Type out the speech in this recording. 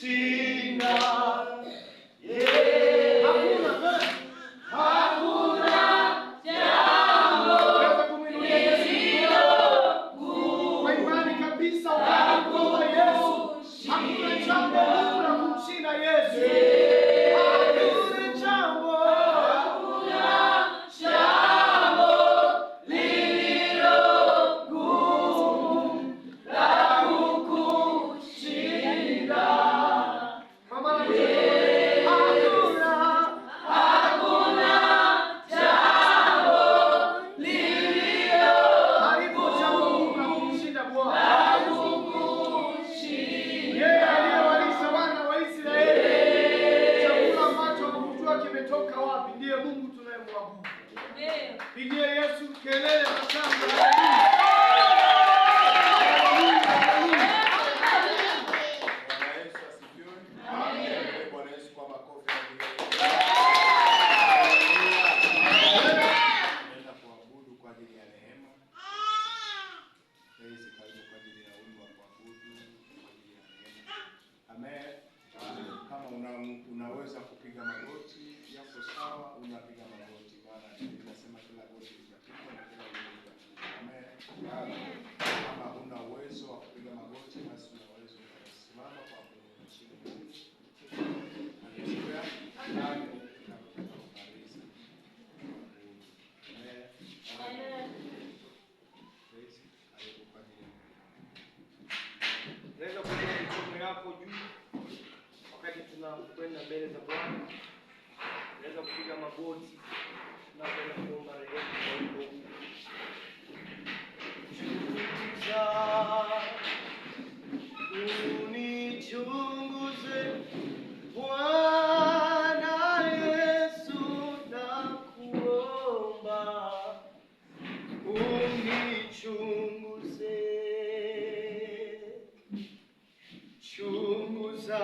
kumshinda yeye. Hakuna, Hakuna jambo Unaweza kumwinulia Yesu mikono kwa imani kabisa, ukamwomba Yesu. Hakuna jambo gumu la kumshinda Yesu. Hakuna jambo, jambo lililo gumu la kukushinda. Mama na mtoto, hakuna Hakuna jambo lililo halipo jambo gumu la kumshinda Bwana. la kukushinda. Yeye aliyewalisha wana wa Israeli chakula ambacho hakujua kimetoka wapi, ndiye Mungu tunayemwabudu. Pigie Yesu kelele na shangwe. Haleluya, haleluya. Bwana Yesu asifiwe. Amen. Bwana Yesu kwa makofi na vigelegele. Haleluya. Tunaenda kuabudu kwa ajili ya rehema. Praise, karibu kwa ajili ya wimbo wa kuabudu kwa ajili ya rehema. Amen. Kama unaweza kupiga magoti yako sawa, unapiga magoti, maana Biblia inasema kila goti litapigwa na kila ulimi utakiri. Amen. Kama huna uwezo wa kupiga magoti, basi unaweza ukasimama kwa kumheshimu Mungu. Haleluya. Tutakapomaliza kuabudu. Amen. Praise, karibu kwa ajili ya Unaweza kuweka mikono yako juu wakati tunakwenda mbele za Bwana. Unaweza kupiga magoti tunakwenda kuomba rehema kwa wimbo huu. Chunguza, unichunguze Bwana Yesu, nakuomba unichunguze. Chunguza,